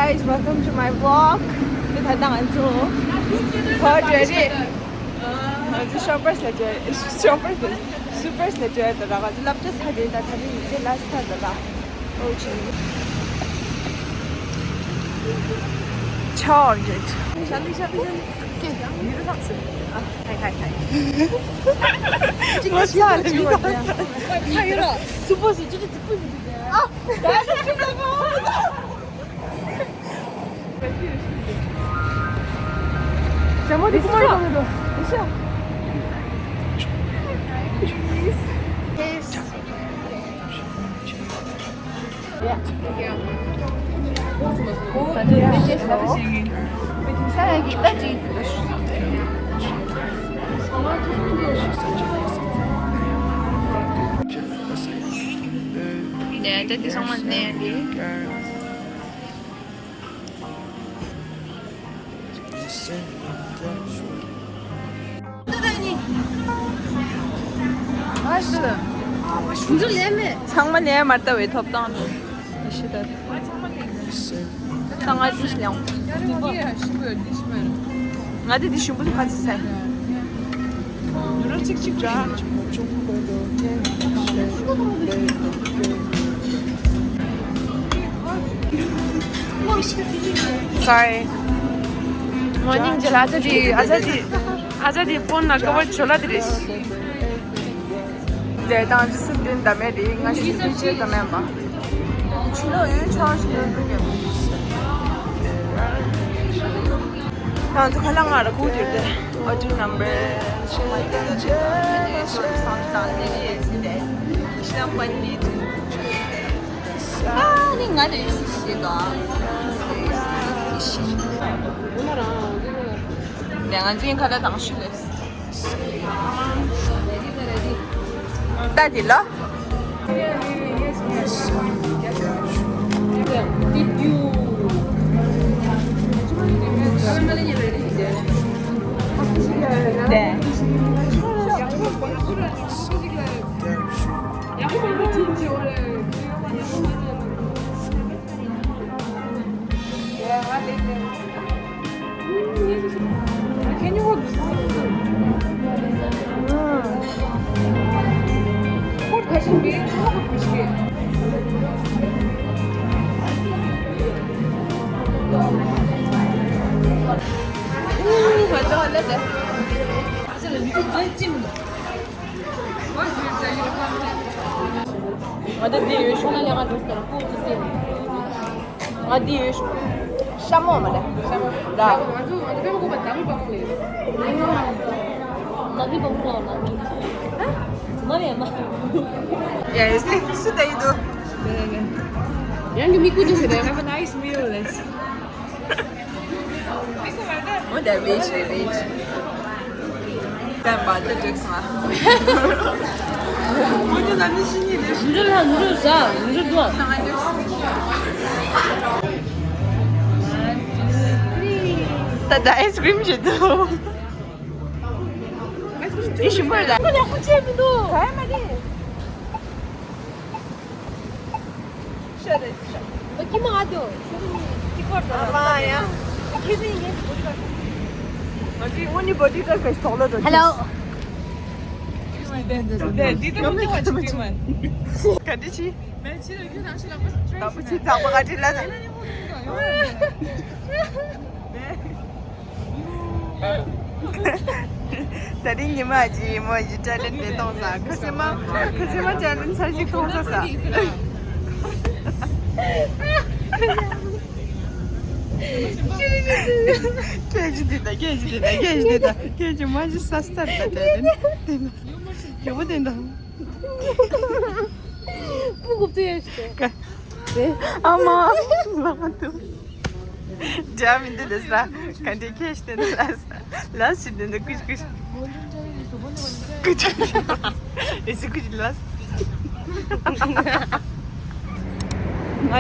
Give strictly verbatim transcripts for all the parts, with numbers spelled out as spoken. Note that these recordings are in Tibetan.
Guys, welcome to my vlog. དེ་ད་ལྟ་ང་ཚོ་ཧོ་ཌེ་རེད། ང་ཚོ་ཤོ་པར་སི་ལ་འགྲོ། ཤོ་པར་སི་སུ་པར་སི་ལ་འགྲོ་ཡ་དང་ར། ང་ཚོ་སློབ་གྲྭ་ཚར་རེད། ད་ད་རེས་ཡིན་ཚེ་ལ་ས་ད་ལ་ཨོ་ཆི་ཆའོ་རེད། ཤ་ལི་ཤ་ལི་ཤ་ལི་ཀེ་མི་རུ་ལགས་སུ། ཨ་ཧའི་ཧའི་ཧའི། ཅི་ག་ཤི་ལ་ཅི་བ་ཡ། ཁ་ཡོད་ར། སུ་པོ་སི་ཅི་ཅི་ཙི་པུ་ནི་ཅི་ཡ། ཨ། ཇ་མོ་དེ་ཀུ་མ་རི་གང་གི་འདུག་དེ་ཤ། ནས་ད་དེ་སོང་བ་ནས། ཚང་མ་ལས་མ་ལྟ་བའི་ཐོབ་ཐང་ཞིག་ད། ད་ང་འདི་ཞིག་ལེན། ང་འདི་འདི་ཞིམ་པོ་འདུག་ཁ་ཚིག་ཟ། ཉུ་རོ་གཅིག་གཅིག་འདྲ། Sorry. མོར་ནིང་ཇི་ལ་ཨ་ཅག་དེ་ཨ་ཅག་དེ་ཨ་ཅག་དེ་ཕོན་ལ་ཀ་བར་བྱོས་ལ་དེ་རེད། ལས་དང་ཇི་སུ་དོན་ད་མེད་རེད། ང་ཞིག་དུས་ཆེ་ད་མེད་པ། ཆུ་ལོ་ཡོད་ཆོག་ཞིག་ཡོད་འདུག་གས། ང་ཚོ་ཁ་ལག་ང་ར་ཁུག་དེར་ཏེ། Order number ཞིག་མ་ཡིན་ཏེ་ཆེ་ཆོར་སང་དང་ནེ་ཡེ་སི་ཏེ། ཤི་ལ་པན་ནི་དུ། ཨ་ནི་ང་རེ་སི་ཤི་ག་ནས་ང་ཚོའི་ཁ་ལག་དང་ཤུ་ལས། ད་དེ་ལ། ང་ཚོ་འདི་ཡོད་ཤོག་ན་ལས་ཀ་འགྲོ་ཟེར་ཁོ་ཚོ་དེ། ང་འདི་ཡོད་ཤོག་ཤ་མོ་མ་ལེ། ཤ་མོ། ད། ང་ཚོ་ང་ཚོ་ཀེ་མོ་གོ་པ་ནག་རི་བང་ལེ། ནག་རི་བང་ལོ་ནག་རི། མ་རེད་མ། Yeah, it's like this is the idol. ཡང་གི་མི་ཀུ་ཅི་ཟེར་རེད། Have a nice meal, let's. འོ་ད་བེད་ཤེས་བེད་ཤེས། ད་བ་ད་འགྲིག་སོང་ཨ། འོ་ད་ད་ནི་ཤི་ནི་རེད། ནུ་རུ་ལ་ནུ་རུ་ཟ་ནུ་རུ་འདུག་ད་ང་འགྲིག་སོང་། ད་ད་ཨའི་སི་ཀྲིམ་ཞིག་འདུག་དེ་ཞིམ་པོ་རེད་ད། ཁོ་ལ་ཁོ་ཆེ་མི་འདུག་ག་ཡ་མ་རེད། ཤ་རེད་ཤ། ཁྱི་མ་ཨ་དོ། ཁྱི་ཁོར་དོ། ཨ་མ་ཡ། ཁྱི་མི་ངའི་བོ་ཌི་གར། ང་ཚོའི་དངོས་གནས་བོ་ཌི་གར་གྱི་དོགས་ལ་འགྲོ། ཧེ་ལོ། འདི་ལྟ་བུ་ཉོ་བ་ཅིག་ཕུལ་མ། ག་འདྲ་ཅི། ལག་པ་ཅི་ལག་པ་ག་འདྲ་ལ། ད་རིང་ཉི་མ་གཅིག་མོ་གཅིག་ཊེ་ལེན་ཊི་དེ་གཏོང་ས། ཁ་ཆེ་མ་ཁ་ཆེ་མ་ཊེ་ལེན་ཊི་ཚར་གཅིག་གཏོང་ས་ས། སྐད་ཅིག་དེ་ད་སྐད་ཅིག་དེ་ད་སྐད་ཅིག་དེ་ད་སྐད་ཅིག་མ་གཅིག་ས་སྟར་ད་ཊེ་ལེན་ཊི་དེ་ད་གྱོ་བོ་དེ་ད། སྤུ་གུ་བཏུ་ཡ་ཞིག་དེ། ཨ་མ། ལག་མ་ཐུབ། འཇའ་མི་འདུག་ལ་ས། ག་འདྲའི་ཁྱེད་ཞིག་འདུག་ལ་ས། ལ་ཞིག་འདུག་ཀུ་ཀུ། ཀུ་ཅི། ཨེ་སི་ཀུ་ཅི་ལ་ས། ང་ཡ།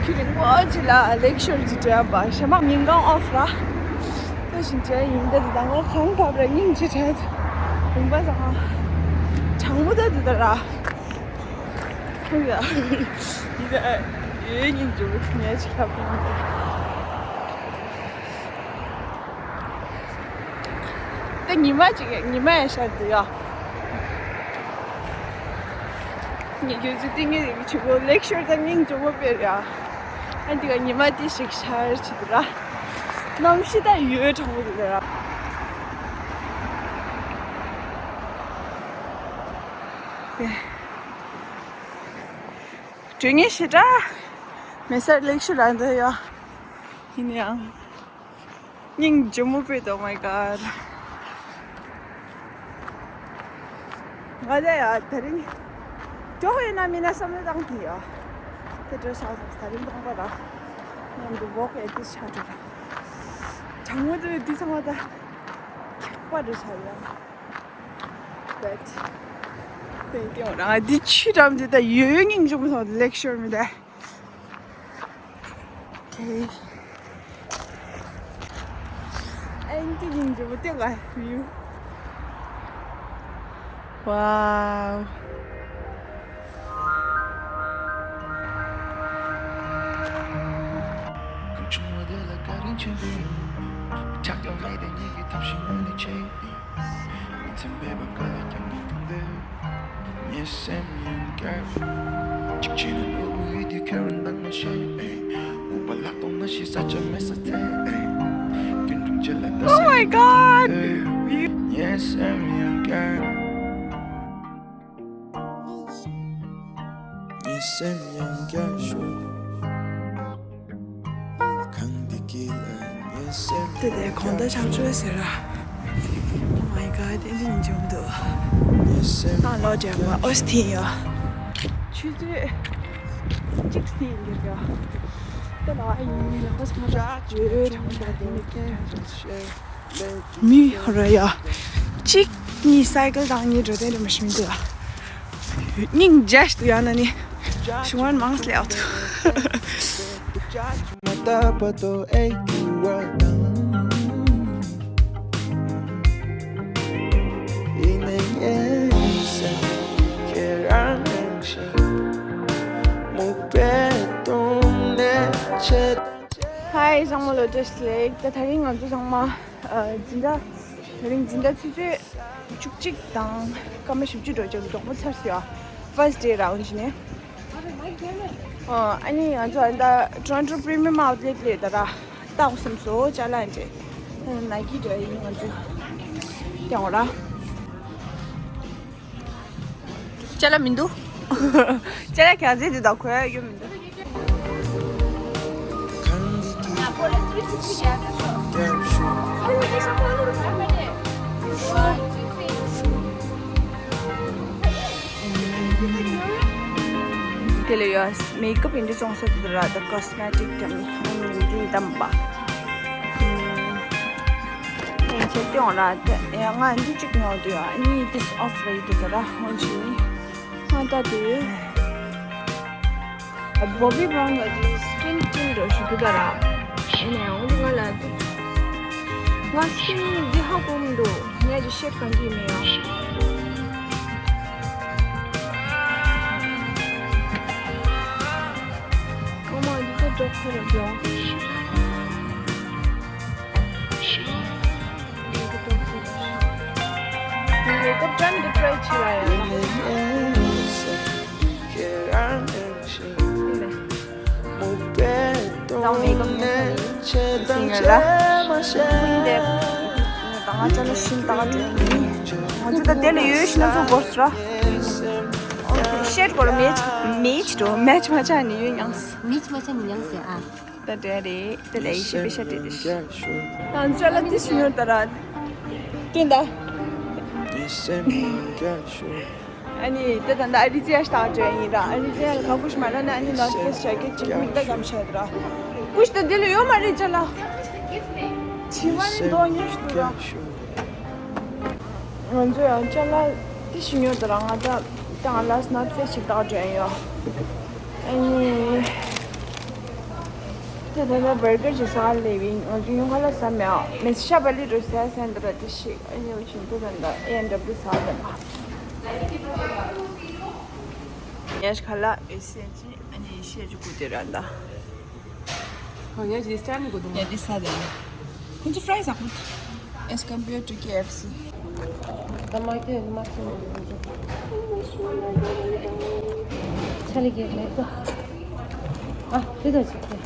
ཁྱོད་རིང་པོ་ཅིག་ལ་ལེག་ཤོར་ཅིག་འགྲོ་ཡ་པ། ཞྭ་དམར་མིང་གང་ཨོ་ཕ་ར། ལྟ་བཞིན་བྱས་ཡིན་འདི་ད་ང་གང་བབ་ར་སྙིང་རྗེ་བྲལ། རིང་པ་ས་ང་། གྲང་མོ་ད་འདི་ད་ར། ཁོ་ཡ། འདི་ད། ཡོད་སྙིང་རྗེ་པོ་ངས་ཅིག་ལབ་ཡོང་གི། ད་ཉི་མ་ཅིག་ཉི་མ་ཡང་ཤར་འདུག་ཡ། ངས་ཁྱོད་ཚོ་ཏིང་ངེ་རིག་ཆུ་བོ་ལེགས་ཤོར་ཙམ་སྙིང་རྗེ་མོ་དཔེར་ཡ། ཨ་འདི་ག་ཉི་མ་ཏི་ཞིག་ཤར་ཆི་འདུག་ར། གནམ་གཤིས་ད་ཡོད་གྲང་མོ་འདུག་ར། དྲོད་ངན་ཞེ་དྲག་མེད་སར་ལེགས་ཤོར་ར་འདུག་ཡ། ཡིན་ཡང་། སྙིང་རྗེ་མོ་དཔེ་འདུག Oh my god. ང་ལ་ཡ་དེ་རིང་ཇོ་ཧོ་ཡིན་ན་མིན་ན་བསམ་བློ་བཏང་དེ་ཡ། དེ་འདྲ་ཆགས་སོང་། དེ་རིང་སྟོང་པ་ར་མཉམ་དུ་ཝོག་ཡ་དེ་ཆགས་འགྲོ་ར། གྲང་མོ་དེ་དེ་ཚང་མ་ད་ཁེག་པ་འདྲ་ཆགས་ཡ། But དེ་དེ་འོ་ར་འདི་ཆུ་འགྲམ་དེ་ད་ཡོད་སྙིང་རྗེ་མོ་སོང་། ལེགས་ཤོར་མི་ད། Okay. And the view. Wow. ངའི་སེམས་ཡང་བསྐྱར། གཅིག་བྱས་ན་ནོར་བུ་ཡོད་དུས་ཁ་རུ་འདང་མ་བྱེད། སྨུག་པ་ལྷག་མཐོང་མ་ཤེས་ས་ཆ་མེད་ས་ཐད། རྒྱུན་འབྲིང་བྱེད་ལ་ལྟ། Oh my god. ངའི་སེམས་ཡང་བསྐྱར། ངའི་སེམས་ཡང་བསྐྱར་ཞུ། དེ་དེ་གོང་ད་ཆང་ཆོས་ཟེར་ར། Oh my god, དེ་འདི་མི་འཇོམས་འདུག་ཨ་ལོ་རྒྱག་པ་ཨོ་སི་ཐི་ཡ། ཆུ་ཚོད་གཅིག་སྟེང་གི་རྒྱ། དེ་ལ་ཨ་ཡིན་ལ་ཧོ་སི་ཁ་ཡོད་ཐང་ད་དེ་ནི་ཀྱི་ཐང་ཆོས་ཟེར། མི་ཧོ་ར་ཡ། གཅིག་གཉིས་སའི་ཀལ་དང་གཉིས་འགྲོ་དེ་འདྲ་མ་ཤི་མི་འདུག་སྙིང་རྗེ་ཞིག་ཡང་ན་ནི་ཞུ་ཝན་མང་སླེ་ཨོ་ཐུ། Hi, ཚང་མ་ལོ་བཀྲ་ཤིས་བདེ་ལེགས། ད་དེ་རིང་ང་ཚོ་ཚང་མ་འཛིན་གྲྭ། དེ་རིང་འཛིན་གྲྭ་ཆུ་ཚོད་བཅུ་གཅིག་དང་སྐར་མ་བཞི་བཅུ་འགྲོ་ཅིག་གྲོགས་པོ་ཚར་སོང་ཡ། First day ར་འོན་ཞིག་ནས། ཨ་ནི་ང་ཚོ་ཨ་ད་Toronto Premium Outlet ལས་ད་ར་ལྟ་འོ་སེམས་སོ་ཅ་ལག་འདྲེ། Nike འདྲ་ཡིན་ང་ཚོ་ཀྱང་འོ་ར། ཅ་ལག་མི་འདུག་ཅ་ལག་གྱང་རྩེ་འདི་དག་གོ་ཡ་ཡོད་མི་འདུག་དེ་ལ་ཡོད་མེག་ཨབ་ཡིན་འདྲ་བཙོང་ས་དེ་ར་ད་cosmetic དང་འདི་འདམ་པ། ཡང་ཆེ་སྟེང་ར་དེ་ཡང་ང་འདི་གཅིག་ཉོ་འདུག་ཨ་ནི་this off white དེ་ར་ཧོན་ཆི་ནི་ང་ད་དེ་Bobbi Brown ལ་དེ་skin tint འདྲ་ཞིག་འདུག་ད་ར། ཨེ་ནས་ཡང་འདི་ང་ལ་ང་skin འདི་ཧ་གོ་མི་འདུག་ངས་ཀྱི་shade གང་གི་མེད་ཡང་། ཨོ་མ་འདི་ཚོ་འདྲ་ཁོ་ར་འདྲ། Makeup དྲན་དུ་try བྱེད་ལ་ཡ། དང་makeup ནས་སིང་ལ། སིང་དེ། ད་ང་ཅག་ལ་ཤིན་ཏག་དྲན་ཡིན། ང་ཚོ་ད་དེ་ལ་ཡོད་ཤི་ན་ཚོ་གོར་སི་ར། ཤེར་གོར་match match འགྲོ་match མ་ཆགས་ནི་ཡོད་ཉང་སི། Match མ་ཆགས་ནི་ཉང་སི་ཨ། ད་དེ་རེད་དེ་ལ་ཡི་ཤི་པེ་ཤ་དྲི་དྲི་ཤི། ད་ཅག་ལ་ཏི་ཤི་ཉོ་ད་ར། ཀིན་ད། ཨ་ནི་དེ་ད་ད་ཨ་རི་ཛི་ཡ་ལྟ་བ་ཡིན་ར། ཨ་རི་ཛི་ཡ་ལ་ག་གུ་ཤི་མ་ར་ན་ཨ་ནི་North Face jacket གཅིག་མིན་ད་གམ་ཤ་ར། ཀུ་ཤི་ད་དེ་ལ་ཡོད་མ་རེད་ཅ་ལག་ཅི་མ་རེད་འདོ་ཉོ་ཤི་དུ་ར། ང་ཚོ་ཡང་ཅ་ལག་ཏི་ཤི་ཉོ་ད་ར་ང་ད་ད་ང་ལ་North Face ཞིག་ལྟ་བ་ཡོད། ཨ་ནི། དེ་ད་ལྟ་བར་གར་གྱི་ས་ལེབ་ཡིན། ང་ཚོ་ཡོང་ཁ་ལ་ཟ་མེད་ཨ། མེད་ཤ་བ་ལི་རུ་ཟ་སན་དུ་ར་དེ་ཤིག་ཨ་ནི་བཞིན་དུ་ད་ལྟ་A&W ཟ་ལེབ་ཨ། ངས་ཁ་ལག་ཨེ་སི་ཅི་ཨ་ནི་ཤེས་ཅི་གུ་དེ་ར་འདའ། ཁོ་ངས་ཇི་སྟན་གུ་དུ་ཡ་དེ་ས་དེ། ཁོང་ཚོ་fries ཟ་གུ། As compared to K F C. ད་མ་ཁྱེར་མ་ཁྱེར། ཆ་ལི་གེ་ལེ་ཏོ། ཨ་དེ་ད་ཅི་ཁེ།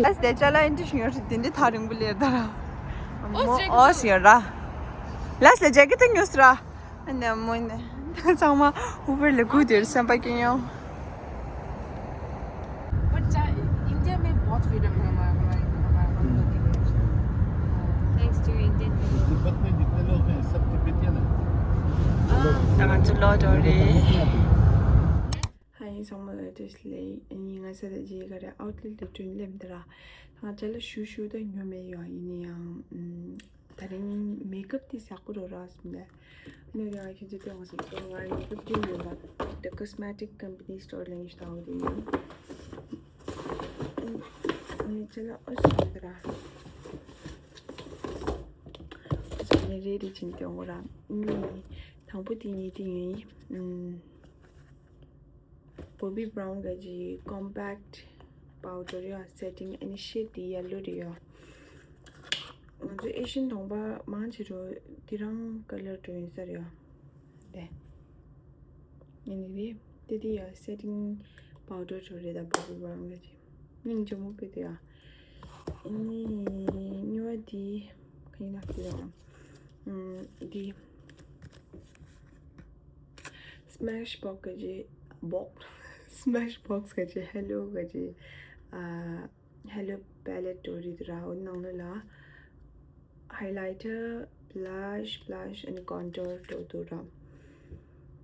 ཨ་དེ་ཅ་ལག་ཨེ་འདྲ་ཞིག་ཡོད་རེད། དེ་འདྲ་ཐག་རིང་པོ་ལེར་ད་ར། ཨོ་ཟེར་གི་ཨོ་ཟེར་ར། ལ་སེ་ཇེ་ཀེ་ཊི་ཉོས་ར། ཨ་ནེ་མོ་ནེ། ཚང་མ་ཨུ་བར་ལ་སྒུག་དེར་སེམས་པ་སྐྱིད་ཡོང་། But uh, India में बहुत फ्रीडम है हमारा हमारे हमारे हम लोग के लिए। Thanks to Indian people. Tibet में जितने लोग हैं, सब तिब्बतियन हैं। ད་ང་ཚོ་ལོག་འགྲོ་རེད། ཧ་ཡིན་ཚང་མ་ལ་བཀྲ་ཤིས་བདེ་ལེགས། ཨ་ནི་ང་ཚོ་ད་ཅི་ག་རེ་ཨའུ་ཊི་ལེཊ་ལ་ཐོན་སླེབས་འདི་ར། ད་ང་ཅ་ལག་ཞུ་ཞུ་ད་ཉོ་མེད་ཡོད། ཡིན་ན་ཡང་ཨམ། ད་རིང་མེག་ཨབ་དེ་ཡག་པོ་རོ་རག་སོང་ནས། ཨ་ནི་ཡང་ཁྱེད་ཚོ་སྟོན་དགོས་སོང་། ཁྱེད་ང་མེག་ཨབ་དེ་ཡོད་ལ། The Cosmetic Company Store ལ་ཡིན་ཤག་འོ་དེ་ཡིན། ཨ་ནི་ཅ་ལག་ཨོ་སི་ཡོད་ར། ཨོ་སི་ནི་རེ་རེ་ཅིག་སྟོན་དགོས་ར། ཨ་ནི་དང་པོ་དེ་ཉིད་དེ་ཡིན། ཨམ། Bobbi Brown ག་ཅི་compact powder ཡོད། Setting ཨ་ནི་ཤེད་དེ་ཡེ་ལོ་རེད་ཡོད། ང་ཚོ་ཨེ་ཤི་ཡན་གདོང་པ་མང་ཆེ་རུ་དེ་རང་ཀ་ལར་འགྲོ་ཡིན་ས་རེད་ཡོད། དེ་ཨ་ནི་རེད། དེ་དེ་ཡོད། Setting powder འགྲོ་རེད། ད་Bobbi Brown ག་ཅི་སྙིང་རྗེ་མོ་དཔེ་དེ་ཡོད། ཨ་ནི་གཉིས་པ་དེ་ག་ཡིན་ན་དེ་ཡོད། ཨམ། དེ། Smashbox ག་ཅི་box Smashbox ག་ཅི་Hello ག་ཅི་ཨ། Hello palette འགྲོ་རེད་ར། འོ་ནང་ལ་ལ་highlighter, blush, blush and contour འགྲོ་འདུག་ར།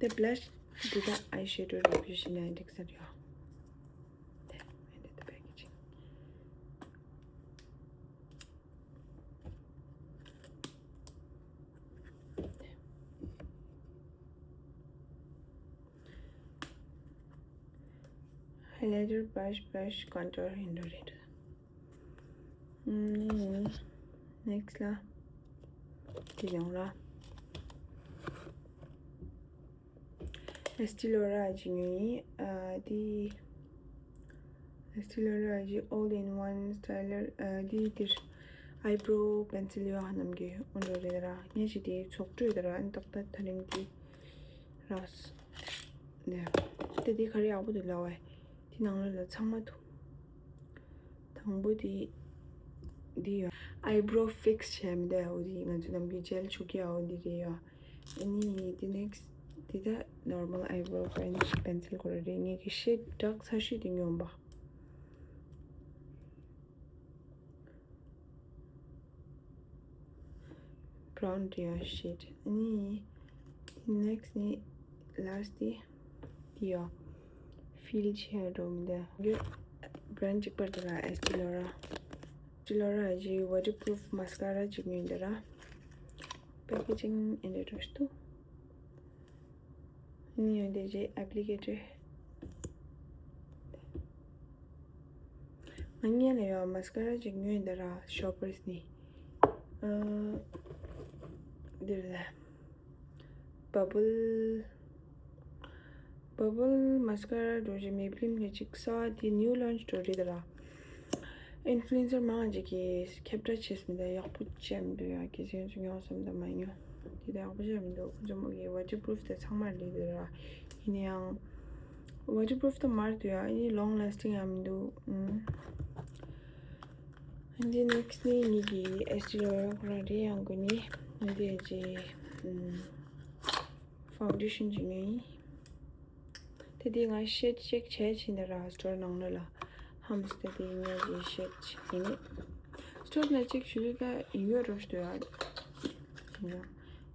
དེ་blush འདི་ད་eyeshadow རེད། བུ་ཤི་ན་འགྲིག་ས་རེད། དེ་and the packaging. Highlighter, brush, brush, contour ཡིན་འགྲོ་རེད། ཨམ། next ལ་དེ་ཡོང་ར། Estee Lauder ཅིག་ཉོས་ཡིན། ཨ་དེ་Estee Lauder ཅིག་all in one styler ཨ་དེ་དེར་eyebrow pencil ཡོད་ཧ་ནམ་གི་འོ་འགྲོ་རེད་ར། ངས་ཅིག་དེ་ཚོགས་སྤྲོད་དེ་ར་ཨ་ནི་ཏག་ཏག་ད་རིང་གི་ར་ནས་དེ་དེ་ག་རེ་ཡག་པོ་འདུག་ལབ་བས། དེ་ནང་ལོགས་ལ་ཚང་མ་འདུག་དང་པོ་དེ་འདི་ཡོད། Eyebrow fix བྱས་མི་འདུག་འོ་དེ་ང་ཚོ་ནམ་རྒྱུན་gel བྱུག་གི་འོ་འདི་རེད་ཡོད། ཨ་ནི་དེ་next དེ་ད་normal eyebrow pen pencil ཁོ་ར་རེད། ངས་ཀྱི་shade dark ཚ་ཤོས་དེ་ཉོས་པ། Brown རེད་ཡ་shade། ཨ་ནི་next ནི་last དེ་དེ་ཡ་fill བྱས་འགྲོ་མི་འདུག brand གཅིག་པར་དེ་ལ་Estee Lauder། Estee Lauder གྱི་waterproof mascara གཅིག་ཉོས་འདི་ར། packaging ཨེ་འདྲ་འགྲོ་ཤི་འདུག་ཨ་ནི་ཡོད་འདི་རྗེས་applicator། ང་གཉིས་ལ་ཡོད་mascara གཅིག་ཉོས་འདི་ར་Shoppers ནས། ཨ། འདིར་ལ། Bubble Bubble mascara འགྲོ་རྗེས་Maybelline གི་གཅིག་གསར་པ་དེ་new launch འགྲོ་རེད་ད་ར། Influencer མང་ཅིག་གིས་ཁྱབ་བསྒྲགས་བྱས་མི་འདུག་ཡག་པོ་བྱས་མི་འདུག་ཡ་གལ་སྲིད་ཚོ་ཉོ་བསམ་ད་མ་ཉོ། དེ་ད་ཡག་པོ་བྱས་མི་འདུག་ཁོ་ཚོ་མོ་གི་waterproof དེ་ཚང་མ་ལེགས་འདུག་ར། ཡིན་ན་ཡང་waterproof དེ་མར་འདུག་ཡ་ཡིན་long lasting ཡང་མི་འདུག་ཨུམ། འདི་next ནི་ངེད་ཀྱི་Estee Lauder ཁོ་རང་རེད་ཡང་དགོས་ནི། འདི་ཅི་ཨུམ། foundation ཅིག་ནི། དེ་དེ་ང་shade check བྱས་ཕྱིན་ད་ར་store ནང་ལོགས་ལ་ཧམ་སྟེ་དེ་ངས་ཀྱི་shade ཅིག་ཡིན་ནི། store ལ་check ཞུ་ལུགས་ད་ཡིན་ཡོད་རོ་ཞུ་ཡ།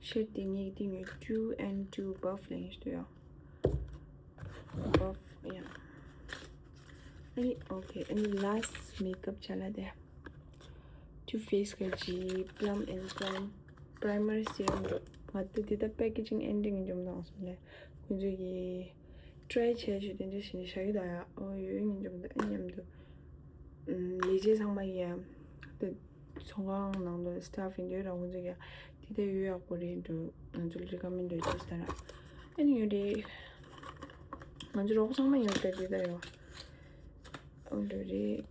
shade དེ་ངས་དེ་ངས two N two buff ལ་ཡིན་ཞུ་ཡ། buff yeah ཨ་ནི་okay ཨ་ནི་last makeup བྱ་ལ་དེ། Too Faced གི་Plum and Prime Primer Serum འགྲོ། ང་ཚོ་འདི་ལྟ་packaging ending འཇོམས་དང་སོང་ནས་ཁོང་ཚོ་གི་try བྱས་ཞུ་དེ་འདྲ་བྱས་ནས་བཞག་གི་ད་ཡ། ཨོ་ཡོད་ཡོད་ཉིན་འཇོམས་ད་ཨ་མཉམ་དུ་ལས་བྱེད་ཚང་མ་ཡ་དེ་ཚོང་ཁང་ནང་དུ་staff ཡིན་དུས་རང་ཁོང་ཚོ་གི་འདི་ལྟ་ཡོད་ཡག་པོ་རེད་འགྲོ། ང་ཚོ་recommend འགྲོ་ཅེས་ད་ར། ཨ་ནི་ཡོད་རེད། ང་ཚོ་རོགས་ཚང་མ་ཡོད་རེད་ད་ཡོད། ཨོ་འདྲ་རེད།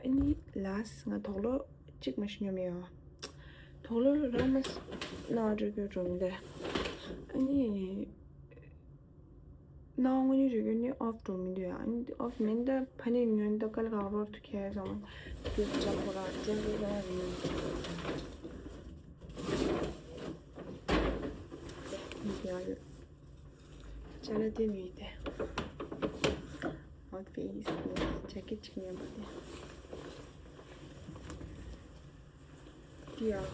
ཨ་ནི་ལ་སི་ང་དོག་ལོ་གཅིག་མ་ཤི་ཉོ་མེད་ཡོད། དོག་ལོ་རང་མ་ན་འགྲོ་རྒྱུ་འགྲོ་མི་འདུག་ཨ་ནི་ན་དངོས་གནས་རེ་རྒྱུ་ནི་ཨོཕ་འགྲོ་མི་འདུག་ཨ་ནི་ཨོཕ་མིན་ད་ཕ་ནི་ཉོན་ད་དཀའ་ལས་ཁག་རོགས་ཐུག་ཁྱེར་སོང་། དེ་ཅག་ཁོ་རང་ཅན་རེ་རང་ཡིན། ཡ་ཡོད། ཅ་ལག་དེ་མི་དེ། North Face ནས་ཇེ་ཀེ་ཊི་གཅིག་ཉོས་པ་དེ། འདི་ཡ། ཨམ།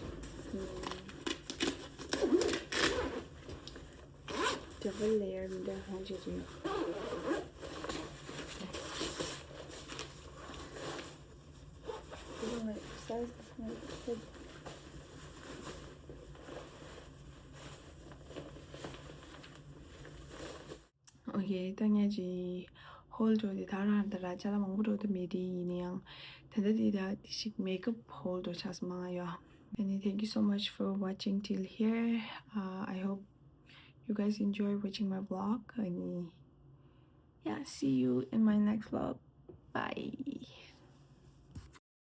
double layer མི་འདྲ་ཧང་ཅིག་ཅིག་ཡོད། དེ་ནས་size ཨོ་ཁེ། ད་ངས་ཅིག་ཧོལ་འགྲོ་དེ་ད་རང་ད་ར་ཅ་ལག་མང་པོ་འགྲོ་དུ་མེད་དེ་ཡིན་ན་ཡང་། ད་ལྟ་དེ་ད་དེ་ཞིག་མེག་ཨབ་ཧོལ་འགྲོ་ཆགས་སོང་མ་ཡོད། And thank you so much for watching till here. Uh, I hope you guys enjoy watching my vlog. And yeah, see you in my next vlog. Bye.